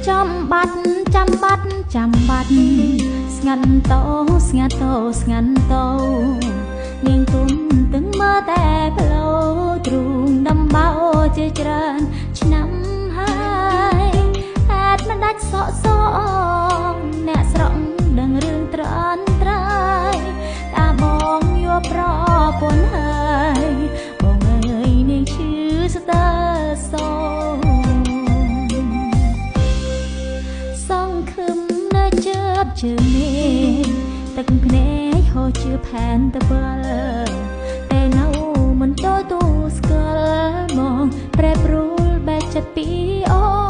ចាំបាត់ចាំបាត់ចាំបាត់ស្ងាត់តោស្ងាត់តោស្ងាត់តោនាងទុនទឹងមើលតែផ្លូវទ្រូងដំបៅជាច្រើនឆ្នាំហើយហេតុមិនដាច់សក់សងអ្នកស្រុកដឹងរឿងត្រានត្រាយតាបងយកប្រពន្ធហើយបងអើយនាងឈឺស្ទើសោសង្ឃឹមនៅជើបជើងនេះទឹកភ្នែកហូរជាផែនតបលតែនៅមិនតទូស្គាល់មកប្រែប្រួលបែកចិត្តពីអូ